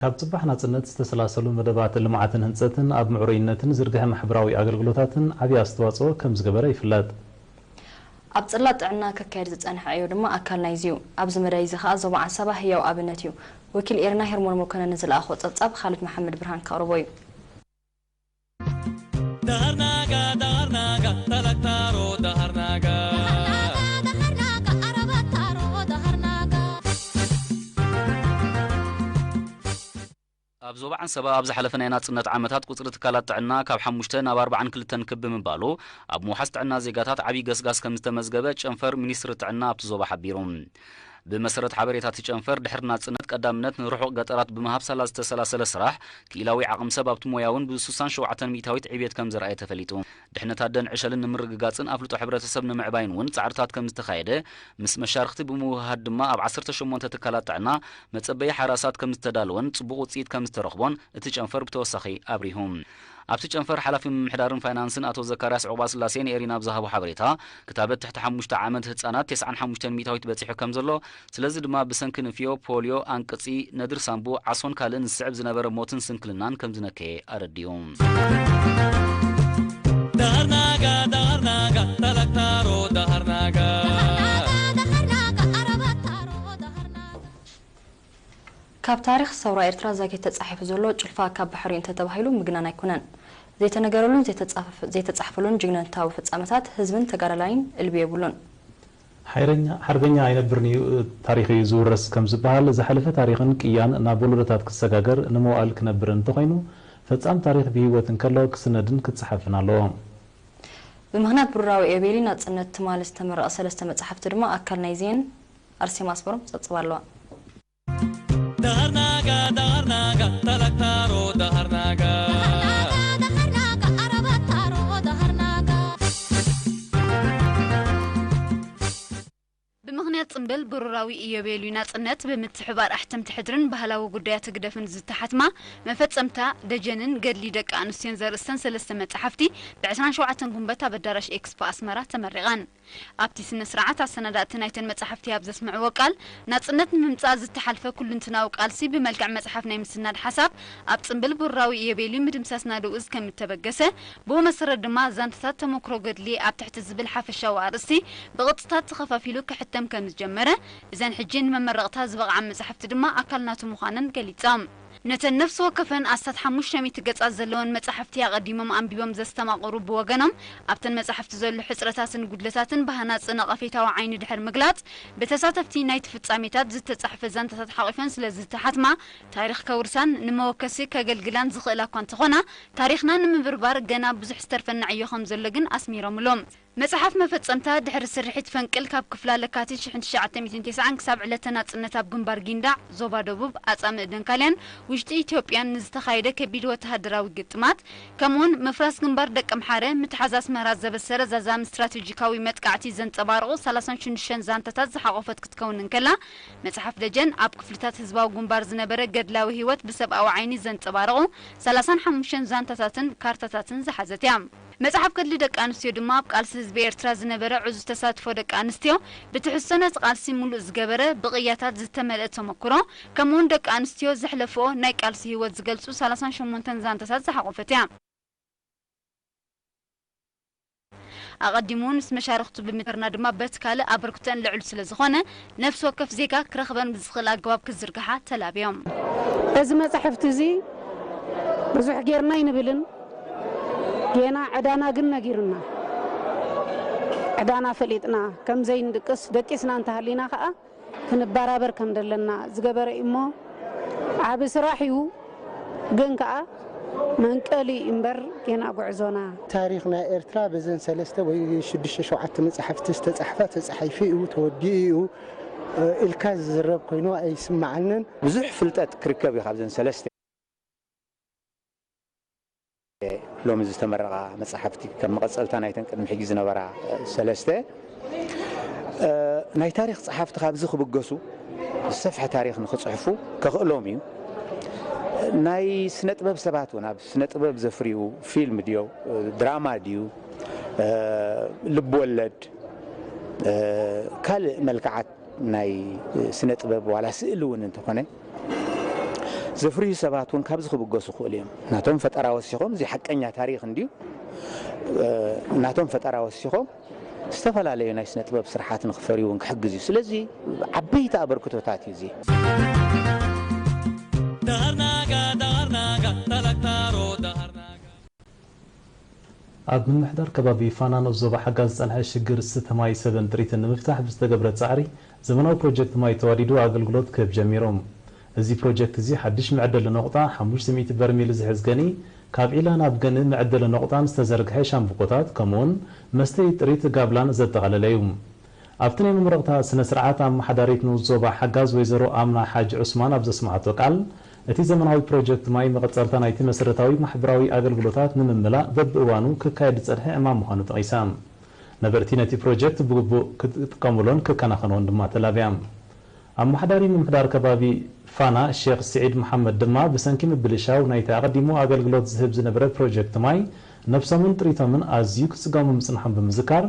ካብ ጽባሕ ናጽነት ዝተሰላሰሉ መደባት ልምዓትን ህንጸትን ኣብ ምዕሩይነትን ዝርግሐ ማሕበራዊ ኣገልግሎታትን ዓብዪ ኣስተዋጽኦ ከም ዝገበረ ይፍለጥ። ኣብ ጽላት ጥዕና ክካየድ ዝጸንሐ ዕዮ ድማ ኣካል ናይዚ እዩ። ኣብዚ መዳይ እዚ ከኣ ዞባ ዓንሰባ ህያው ኣብነት እዩ። ወኪል ኤርና ሄርሞን መኮነን ንዝለኣኾ ጸብጻብ ኻልድ መሓመድ ብርሃን ከቕርቦ እዩ። ኣብ ዞባ ዓንሰባ ኣብ ዝሓለፈ ናይ ናጽነት ዓመታት ቁጽሪ ትካላት ጥዕና ካብ ሓሙሽተ ናብ ኣርባዓን ክልተን ክብ ብምባሉ ኣብ ምውሓስ ጥዕና ዜጋታት ዓብዪ ገስጋስ ከም ዝተመዝገበ ጨንፈር ሚኒስትሪ ጥዕና ኣብቲ ዞባ ሓቢሩ። ብመሰረት ሓበሬታ እቲ ጨንፈር ድሕሪ ናጽነት ቀዳምነት ንርሑቕ ገጠራት ብምሃብ ሳላ ዝተሰላሰለ ስራሕ ክኢላዊ ዓቕሚ ሰብ ኣብቲ ሞያውን ብ ሱሳን ሸውዓተን ሚእታዊት ዕብየት ከም ዘርኣየ ተፈሊጡ። ድሕነት ኣደን ዕሸልን ንምርግጋጽን ኣፍልጦ ሕብረተሰብ ንምዕባይን እውን ጻዕርታት ከም ዝተኻየደ ምስ መሻርኽቲ ብምውህሃድ ድማ ኣብ ዓሰርተ ሸሞንተ ትካላት ጥዕና መጸበዪ ሓራሳት ከም ዝተዳለወን ጽቡቕ ውጽኢት ከም ዝተረኽቦን እቲ ጨንፈር ብተወሳኺ ኣብሪሁ። ኣብቲ ጨንፈር ሓላፊ ምምሕዳርን ፋይናንስን ኣቶ ዘካርያስ ዑቕባስላሴ ንኤሪና ኣብ ዝሃቦ ሓበሬታ ክታበት ትሕቲ ሓሙሽተ ዓመት ህጻናት ተስዓን ሓሙሽተን ሚእታዊት በጺሑ ከም ዘሎ ስለዚ ድማ ብሰንኪ ንፍዮ፣ ፖልዮ፣ ኣንቅጺ፣ ነድሪ ሳምቡ፣ ዓሶን ካልእን ዝስዕብ ዝነበረ ሞትን ስንክልናን ከም ዝነከየ ኣረዲኡ። ካብ ታሪኽ ሰውራ ኤርትራ ዛጊት ተጻሒፉ ዘሎ ጭልፋ ካብ ባሕሪ እንተተባሂሉ ምግናን ኣይኮነን። ዘይተነገረሉን ዘይተጻሕፈሉን ጅግንነታዊ ፍጻመታት ህዝብን ተጋዳላይን እልቢ የብሉን። ሓርበኛ ኣይነብርን እዩ፣ ታሪኽ እዩ ዝውረስ ከም ዝበሃል፣ ዝሓለፈ ታሪኽን ቅያን ናብ ወለዶታት ክሰጋገር፣ ንመዋእል ክነብርን እንተኾይኑ፣ ፈጻም ታሪኽ ብህይወት እንከሎ ክስነድን ክጸሓፍን ኣለዎ። ብምኽንያት ብሩራዊ ኢዮቤልዩ ናጽነት ትማሊ ዝተመረቐ ሰለስተ መጻሕፍቲ ድማ ኣካል ናይዚ'የን። ኣርሴማ ኣስመሮም ጸብጻብ ኣለዋ። ብምኽንያት ጽምብል ብሩራዊ ኢዮቤልዩ ናጽነት ብምትሕብባር ኣሕተምቲ ሕድርን ባህላዊ ጉዳያት ህግደፍን ዝተሓትማ መፈጸምታ ደጀንን ገድሊ ደቂ ኣንስትዮን ዘርእስተን ሰለስተ መጻሕፍቲ ብ ዕስራን ሸውዓተን ጉንበት ኣብ ኣዳራሽ ኤክስፖ ኣስመራ ተመሪቐን። ኣብቲ ስነ ስርዓት ኣሰናዳእቲ ናይተን መጻሕፍቲ ኣብ ዘስምዕዎ ቃል፣ ናጽነት ንምምጻእ ዝተሓልፈ ኩልንትናዊ ቃልሲ ብመልክዕ መጽሓፍ ናይ ምስናድ ሓሳብ ኣብ ጽምብል ብሩራዊ ኢዮቤልዩ ምድምሳስ ናደኡ ከም እተበገሰ፣ ብኡ መሰረት ድማ ዛንታታት ተመክሮ ገድሊ ኣብ ትሕቲ ዝብል ሓፈሻዊ ኣርእስቲ ብቕጽታት ተኸፋፊሉ ክሕተም ከም ዝጀመረ፣ እዘን ሕጂ ንመመረቕታ ዝበቕዓ መጻሕፍቲ ድማ ኣካል ናቱ ምዃነን ገሊጾም። ነተን ነፍሲ ወከፈን ኣስታት ሓሙሽተ ሚእቲ ገጻት ዘለወን መጻሕፍቲ ኣቐዲሞም ኣንቢቦም ዘስተማቕሩ ብወገኖም፣ ኣብተን መጻሕፍቲ ዘሎ ሕጽረታትን ጉድለታትን ብሃናጺ ነቐፌታዊ ዓይኒ ድሕሪ ምግላጽ፣ ብተሳተፍቲ ናይቲ ፍጻሜታት ዝተጻሕፈ ዛንታታት ሓቒፈን ስለ ዝተሓትማ፣ ታሪኽ ከውርሳን ንመወከሲ ከገልግላን ዝኽእላ እኳ እንተኾና፣ ታሪኽና ንምብርባር ገና ብዙሕ ዝተርፈና ዕዮ ከም ዘሎ ግን ኣስሚሮምሉ። መጽሓፍ መፈጸምታ ድሕሪ ስርሒት ፈንቅል ካብ ክፍላ ለካቲት ሽሕን ትሽዓተ ሚእትን ተስዓን ክሳብ ዕለተ ናጽነት ኣብ ግንባር ጊንዳዕ፣ ዞባ ደቡብ፣ ኣጻምእ ደንካልያን ውሽጢ ኢትዮጵያን ንዝተኻየደ ከቢድ ወተሃደራዊ ግጥማት፣ ከምኡውን ምፍራስ ግንባር ደቀምሓረ፣ ምትሓዝ ኣስመራ ዘበሰረ ዛዛሚ ስትራቴጂካዊ መጥቃዕቲ ዘንጸባረቑ ሰላሳን ሽዱሽተን ዛንታታት ዝሓቖፈት ክትከውን እንከላ፣ መጽሓፍ ደጀን ኣብ ክፍልታት ህዝባዊ ግንባር ዝነበረ ገድላዊ ህይወት ብሰብኣዊ ዓይኒ ዘንጸባረቑ ሰላሳን ሓሙሽተን ዛንታታትን ካርታታትን ዝሓዘት እያ። መጽሓፍ ገድሊ ደቂ ኣንስትዮ ድማ ኣብ ቃልሲ ህዝቢ ኤርትራ ዝነበረ ዕዙዝ ተሳትፎ ደቂ ኣንስትዮ፣ ብትሕዝቶ ነቲ ቃልሲ ምሉእ ዝገበረ፣ ብቕያታት ዝተመልአ ተመክሮ፣ ከምኡውን ደቂ ኣንስትዮ ዘሕለፍኦ ናይ ቃልሲ ህይወት ዝገልጹ ሰላሳን ሸሞንተን ዛንታታት ዝሓቖፈት እያ። ኣቐዲሙ ምስ መሻርኽቱ ብምትርና ድማ በቲ ካልእ ኣበርክቶአን ልዑል ስለ ዝኾነ፣ ነፍሲ ወከፍ ዜጋ ክረኽበን ብዝኽእል ኣገባብ ክዝርግሓ ተላብዮም። እዚ መጻሕፍቲ እዚ ብዙሕ ጌርና ኣይንብልን፣ ጌና ዕዳና ግን ነጊርና፣ ዕዳና ፈሊጥና ከም ዘይንድቅስ ደቂስና እንተሃሊና ከኣ ክንበራበር ከም ደለና ዝገበረ እዩ እሞ ዓቢ ስራሕ እዩ። ግን ከኣ መንቀሊ እዩ እምበር ጌና ጉዕዞና። ታሪኽ ናይ ኤርትራ በዘን ሰለስተ ወይ ሽዱሽተ ሸውዓተ መጻሕፍቲ ዝተጻሕፋ ተጻሒፉ እዩ፣ ተወዲኡ እዩ ኢልካ ዝዝረብ ኮይኑ ኣይስምዓንን። ብዙሕ ፍልጠት ክርከብ እዩ ካብዘን ሰለስተ ሎሚ ዝተመረቓ መጻሕፍቲ ከም መቐጸልታ ናይተን ቅድሚ ሕጂ ዝነበራ ሰለስተ ናይ ታሪኽ ጸሓፍቲ ካብዚ ክብገሱ ዝሰፍሐ ታሪኽ ንኽጽሕፉ ከኽእሎም እዩ። ናይ ስነ ጥበብ ሰባት እውን ኣብ ስነ ጥበብ ዘፍርዩ ፊልም ድዮ ድራማ ድዩ ልብ ወለድ ካልእ መልክዓት ናይ ስነ ጥበብ ዋላ ስእሊ እውን እንተኾነ ዘፍርዩ ሰባት እውን ካብዚ ክብገሱ ይኽእሉ እዮም። ናቶም ፈጠራ ወሲኾም፣ እዚ ሓቀኛ ታሪኽ እንድዩ፣ እ፣ ናቶም ፈጠራ ወሲኾም ዝተፈላለዩ ናይ ስነ ጥበብ ስርሓት ንክፈርዩ እውን ክሕግዝ እዩ። ስለዚ ዓበይቲ ኣበርክቶታት እዩ እዚ። ኣብ ምምሕዳር ከባቢ ፋና ንኡስ ዞባ ሓጋዝ ዝጸንሐ ሽግር ዝስተ ማይ ሰበን ጥሪትን ንምፍታሕ ብዝተገብረ ጻዕሪ፣ ዘመናዊ ፕሮጀክት ማይ ተዋዲዱ ኣገልግሎት ክህብ ጀሚሩ። እዚ ፕሮጀክት እዚ ሓድሽ መዐደሊ ነቑጣ ሓሙሽተ ሚእቲ በርሚል ዝሕዝ ገንኢ፣ ካብ ዒላ ናብ ገንኢ መዐደሊ ነቑጣን ዝተዘርግሐ ሻምብቆታት፣ ከምኡውን መስተዪ ጥሪት ጋብላን ዘጠቓለለ እዩ። ኣብቲ ናይ መመረቕታ ስነ ስርዓት ኣመሓዳሪት ንኡስ ዞባ ሓጋዝ ወይዘሮ ኣምና ሓጅ ዑስማን ኣብ ዘስምዓቶ ቃል፣ እቲ ዘመናዊ ፕሮጀክት ማይ መቐጸልታ ናይቲ መሰረታዊ ማሕበራዊ ኣገልግሎታት ንምምላእ በብእዋኑ ክካየድ ዝጸንሐ ዕማም ምዃኑ ጠቒሳ። ነበርቲ ነቲ ፕሮጀክት ብግቡእ ክጥቀሙሉን ክከናኸንዎን ድማ ተላብያ። ኣመሓዳሪ ምምሕዳር ከባቢ ፋና ሼኽ ስዒድ መሓመድ ድማ ብሰንኪ ምብልሻው ናይቲ ኣቐዲሙ ኣገልግሎት ዝህብ ዝነበረ ፕሮጀክት ማይ ነብሶምን ጥሪቶምን ኣዝዩ ክጽገሙ ምጽንሖም ብምዝካር፣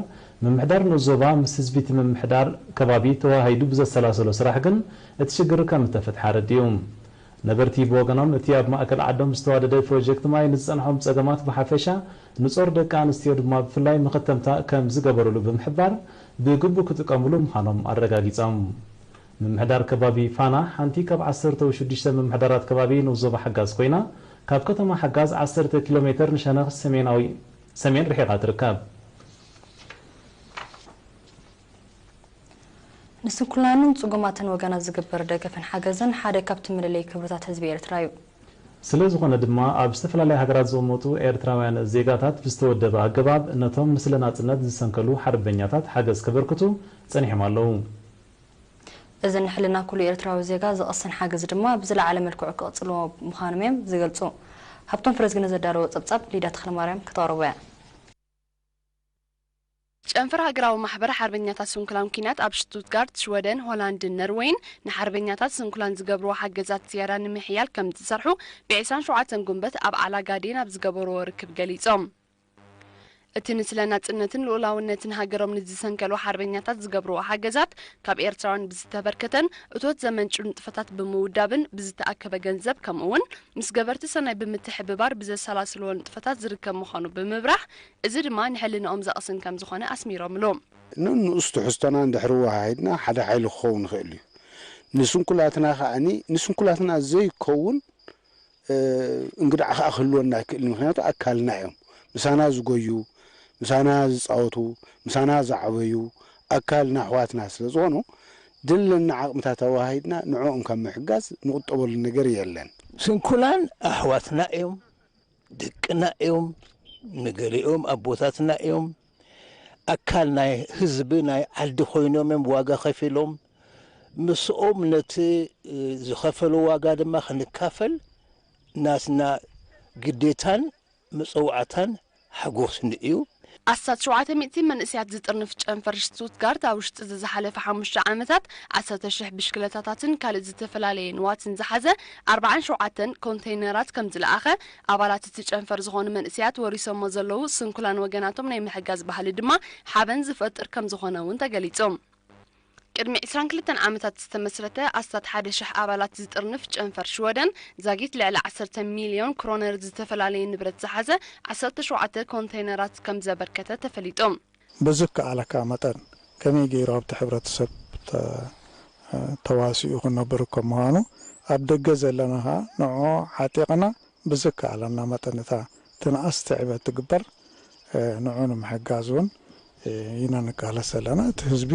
ምምሕዳር ንኡስ ዞባ ምስ ህዝቢ እቲ ምምሕዳር ከባቢ ተወሃሂዱ ብዘሰላሰሎ ስራሕ ግን እቲ ሽግር ከም እተፈትሐ ኣረዲኡ። ነበርቲ ብወገኖም እቲ ኣብ ማእከል ዓዶም ዝተዋደደ ፕሮጀክት ማይ ንዝጸንሖም ጸገማት ብሓፈሻ ንጾር ደቂ ኣንስትዮ ድማ ብፍላይ መኸተምታ ከም ዝገበሩሉ ብምሕባር ብግቡእ ክጥቀሙሉ ምዃኖም ኣረጋጊጾም። ምምሕዳር ከባቢ ፋና ሓንቲ ካብ ዓሰርተ ሽዱሽተ ምምሕዳራት ከባቢ ንኡስ ዞባ ሓጋዝ ኮይና ካብ ከተማ ሓጋዝ ዓሰርተ ኪሎ ሜተር ንሸነኽ ሰሜናዊ ሰሜን ርሒቓ ትርከብ። ንስንኩላንን ጽጉማትን ወገናት ዝግበር ደገፍን ሓገዝን ሓደ ካብቲ መለለዪ ክብርታት ህዝቢ ኤርትራ እዩ። ስለ ዝኾነ ድማ ኣብ ዝተፈላለያ ሃገራት ዝቕመጡ ኤርትራውያን ዜጋታት ብዝተወደበ ኣገባብ ነቶም ንስለ ናጽነት ዝሰንከሉ ሓርበኛታት ሓገዝ ከበርክቱ ጸኒሖም ኣለዉ። እዚ ንሕልና ኩሉ ኤርትራዊ ዜጋ ዝቕስን ሓገዝ ድማ ብዝለዓለ መልክዑ ክቕጽልዎ ምዃኖም እዮም ዝገልጹ። ሃብቶም ፍረዝግነ ዘዳለዎ ጸብጻብ ሊዳ ተኽለማርያም ክተቕርቦ እያ። ጨንፈር ሃገራዊ ማሕበር ሓርበኛታት ስንኩላን ኲናት ኣብ ሽቱትጋርት፣ ሽወደን፣ ሆላንድን ነርወይን ንሓርበኛታት ስንኩላን ዝገብርዎ ሓገዛት ዝያዳ ንምሕያል ከም ዝሰርሑ ብ ዕስራን ሸውዓተን ጉንበት ኣብ ዓላጋዴን ኣብ ዝገበርዎ ርክብ ገሊጾም። እቲ ንስለ ናጽነትን ልኡላውነትን ሃገሮም ንዝሰንከሉ ሓርበኛታት ዝገብርዎ ሓገዛት ካብ ኤርትራውያን ብዝተበርከተን እቶት ዘመንጩ ንጥፈታት ብምውዳብን ብዝተኣከበ ገንዘብ ከምኡ'ውን ምስ ገበርቲ ሰናይ ብምትሕብባር ብዘሰላስልዎ ንጥፈታት ዝርከብ ምዃኑ ብምብራህ፣ እዚ ድማ ንሕልንኦም ዘቕስን ከም ዝኾነ ኣስሚሮምሉ። ንንኡስ ትሕዝቶና እንድሕሪ ወሃሂድና ሓደ ሓይሊ ክኸውን ይኽእል እዩ። ንስንኩላትና ከኣ ንስንኩላትና ዘይከውን እንግድዓ ከኣ ክህልወና ኣይክእልን። ምኽንያቱ ኣካልና እዮም። ምሳና ዝጎዩ፣ ምሳና ዝጻወቱ፣ ምሳና ዝዓበዩ ኣካልና ኣሕዋትና ስለ ዝኾኑ፣ ዘለና ዓቕምታት ኣወሃሂድና ንዕኦም ካብ ምሕጋዝ ንቑጠበሉ ነገር የለን። ስንኩላን ኣሕዋትና እዮም፣ ደቅና እዮም፣ ንገሊኦም ኣቦታትና እዮም። ኣካል ናይ ህዝቢ ናይ ዓዲ ኮይኖም እዮም ዋጋ ከፊሎም። ምስኦም ነቲ ዝኸፈሎ ዋጋ ድማ ክንካፈል ናትና ግዴታን መጸዋዕታን ሓጎስን እዩ። ኣስታት ሸውዓተ ሚእቲ መንእሰያት ዝጥርንፍ ጨንፈር ሽቱትጋርት ኣብ ውሽጢ እዚ ዝሓለፈ ሓሙሽተ ዓመታት ዓሰርተ ሽሕ ብሽክለታታትን ካልእ ዝተፈላለየ ንዋትን ዝሓዘ ኣርብዓን ሸውዓተን ኮንተይነራት ከም ዝለኣኸ ኣባላት እቲ ጨንፈር ዝኾኑ መንእሰያት ወሪሶሞ ዘለዉ ስንኩላን ወገናቶም ናይ ምሕጋዝ ባህሊ ድማ ሓበን ዝፈጥር ከም ዝኾነ እውን ተገሊጹ። ቅድሚ ዕስራን ክልተን ዓመታት ዝተመስረተ ኣስታት ሓደ ሽሕ ኣባላት ዝጥርንፍ ጨንፈር ሽወደን ዛጊት ልዕሊ ዓሰርተ ሚልዮን ክሮነር ዝተፈላለየ ንብረት ዝሓዘ ዓሰርተ ሸውዓተ ኮንተይነራት ከም ዘበርከተ ተፈሊጡ። ብዝከኣለካ መጠን ከመይ ገይሩ ኣብቲ ሕብረተሰብ ተዋሲኡ ክነብር ከም ምዃኑ ኣብ ደገ ዘለና ኸኣ ንዕኡ ዓጢቕና ብዝከኣለና መጠን እታ ትንኣስ ትዕበ ትግበር ንዑ ንምሕጋዝ እውን ኢና ንቃለስ ዘለና። እቲ ህዝቢ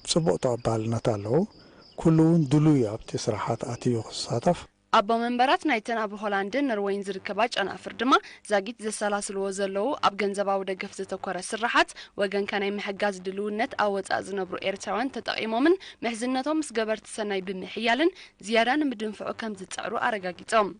ብፅቡቕ ተቐባልነት ኣለዎ። ኩሉ እውን ድሉይ እዩ ኣብቲ ስራሓት ኣትዩ ክሳተፍ። ኣቦ መንበራት ናይተን ኣብ ሆላንድን ኖርወይን ዝርከባ ጨናፍር ድማ ዛጊት ዘሰላስልዎ ዘለዉ ኣብ ገንዘባዊ ደገፍ ዘተኮረ ስርሓት ወገንካ ናይ ምሕጋዝ ድልውነት ኣብ ወፃእ ዝነብሩ ኤርትራውያን ተጠቒሞምን ምሕዝነቶም ምስ ገበርቲ ሰናይ ብምሕያልን ዝያዳ ንምድንፍዑ ከም ዝፅዕሩ ኣረጋጊፆም።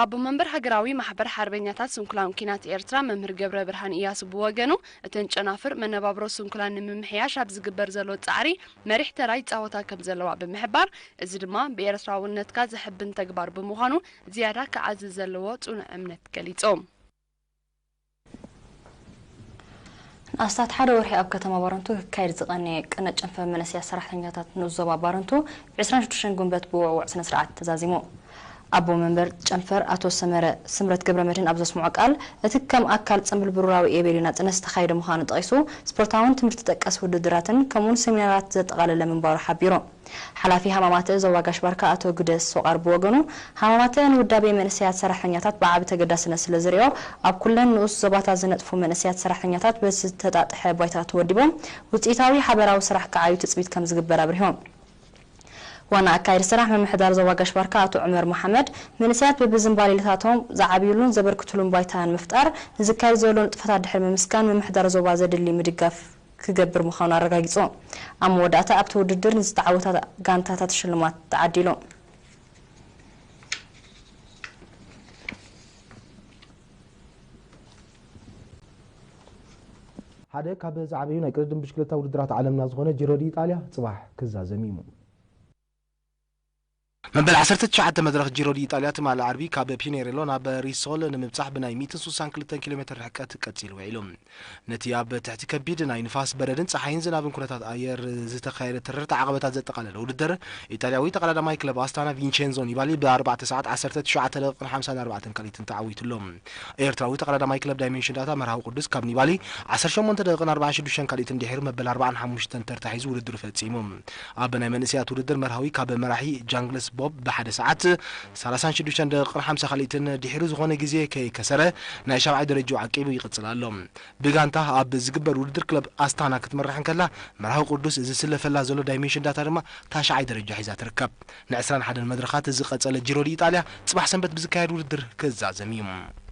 ኣቦ መንበር ሃገራዊ ማሕበር ሓርበኛታት ስንኩላን ኲናት ኤርትራ መምህር ገብረብርሃን ኢያሱ ብወገኑ፣ እተን ጨናፍር መነባብሮ ስንኩላን ንምምሕያሽ ኣብ ዝግበር ዘሎ ጻዕሪ መሪሕ ተራ ይጻወታ ከም ዘለዋ ብምሕባር፣ እዚ ድማ ብኤርትራውነትካ ዘሕብን ተግባር ብምዃኑ ዝያዳ ክዓዝዝ ዘለዎ ጽኑዕ እምነት ገሊጹ። ኣስታት ሓደ ወርሒ ኣብ ከተማ ባረንቱ ክካየድ ዝቐነየ ቅነ ጨንፈር መንእሰያት ሰራሕተኛታት ንኡስ ዞባ ባረንቱ ዕስራን ሽዱሽተን ጉንበት ብውዕዉዕ ስነ ስርዓት ተዛዚሙ። ኣቦ መንበር ጨንፈር ኣቶ ሰመረ ስምረት ገብረ መድህን ኣብ ዘስምዖ ቃል፣ እቲ ከም ኣካል ጽምብል ብሩራዊ ኤቤል ናጽነት ዝተኻየደ ምዃኑ ጠቒሱ፣ ስፖርታውን ትምህርቲ ጠቀስ ውድድራትን ከምኡውን ሰሚናራት ዘጠቓለለ ምንባሩ ሓቢሩ። ሓላፊ ሃማማተ ዞባ ጋሽ ባርካ ኣቶ ግደስ ሶቓር ብወገኑ፣ ሃማማተ ንውዳቤ መንእሰያት ሰራሕተኛታት ብዓቢ ተገዳስነት ስለ ዝሪኦ፣ ኣብ ኩለን ንኡስ ዞባታት ዝነጥፉ መንእሰያት ሰራሕተኛታት በዝተጣጥሐ ባይታ ተወዲቦም ውፅኢታዊ ሓበራዊ ስራሕ ክዓዩ ትፅቢት ከም ዝግበር ኣብሪሆም። ዋና ኣካያዲ ስራሕ ምምሕዳር ዞባ ጋሽ ባርካ ኣቶ ዑመር መሓመድ፣ መንእሰያት በብዝንባሌታቶም ዝዓብዩሉን ዘበርክቱሉን ባይታ ንምፍጣር ንዝካየድ ዘሎ ንጥፈታት ድሕሪ ምምስጋን፣ ምምሕዳር ዞባ ዘድሊ ምድጋፍ ክገብር ምዃኑ ኣረጋጊጹ። ኣብ መወዳእታ ኣብቲ ውድድር ንዝተዓወታ ጋንታታት ሽልማት ተዓዲሉ። ሓደ ካብ ዝዓበዩ ናይ ቅድድም ብሽክለታ ውድድራት ዓለምና ዝኾነ ጂሮ ዲ ኢጣልያ ጽባሕ ክዛዘም እዩ። መበል ዓሰርተ ትሽዓተ መድረኽ ጂሮ ዲ ኢጣልያ ትማሊ ዓርቢ ካብ ፒኔሬሎ ናብ ሪሶል ንምብጻሕ ብናይ ሚእትን ስሳን ክልተን ኪሎ ሜትር ርሕቀት ቀጺሉ ውዒሉ። ነቲ ኣብ ትሕቲ ከቢድ ናይ ንፋስ፣ በረድን ጸሓይን ዝናብን ኩነታት ኣየር ዝተኻየደ ተረርቲ ዓቐበታት ዘጠቓለለ ውድድር፣ ኢጣልያዊ ተቐዳዳማይ ክለብ ኣስታና ቪንቼንዞ ኒባሊ ብ ኣርባዕተ ሰዓት ዓሰርተ ትሽዓተ ደቂቕን ሓምሳን ኣርባዕተን ካልኢትን ተዓዊቱ ኣሎ። ኤርትራዊ ተቐዳዳማይ ክለብ ዳይሜንሽን ዳታ መርሃዊ ቅዱስ ካብ ኒባሊ ዓሰርተ ሸሞንተ ደቂቕን ኣርባዓን ሽዱሽተን ካልኢትን ድሒሩ መበል ኣርባዓን ሓሙሽተን ተርታ ሒዙ ውድድሩ ፈጺሙ። ኣብ ናይ መንእሰያት ውድድር መርሃዊ ካብ መራሒ ጃንግልስ ቦብ ብሓደ ሰዓት ሰላሳን ሽዱሽተን ደቂቕን ሓምሳ ካልኢትን ድሒሩ ዝኾነ ግዜ ከይከሰረ ናይ ሻብዓይ ደረጃኡ ዓቂቡ ይቕጽል ኣሎ። ብጋንታ ኣብ ዝግበር ውድድር ክለብ ኣስታና ክትመርሕ እንከላ፣ መርሃዊ ቅዱስ ዝስለፈላ ዘሎ ዳይሜንሽን ዳታ ድማ ታሽዓይ ደረጃ ሒዛ ትርከብ። ንዕስራን ሓደን መድረኻት ዝቐጸለ ጂሮ ዲ ኢጣልያ ጽባሕ ሰንበት ብዝካየድ ውድድር ክዛዘም እዩ።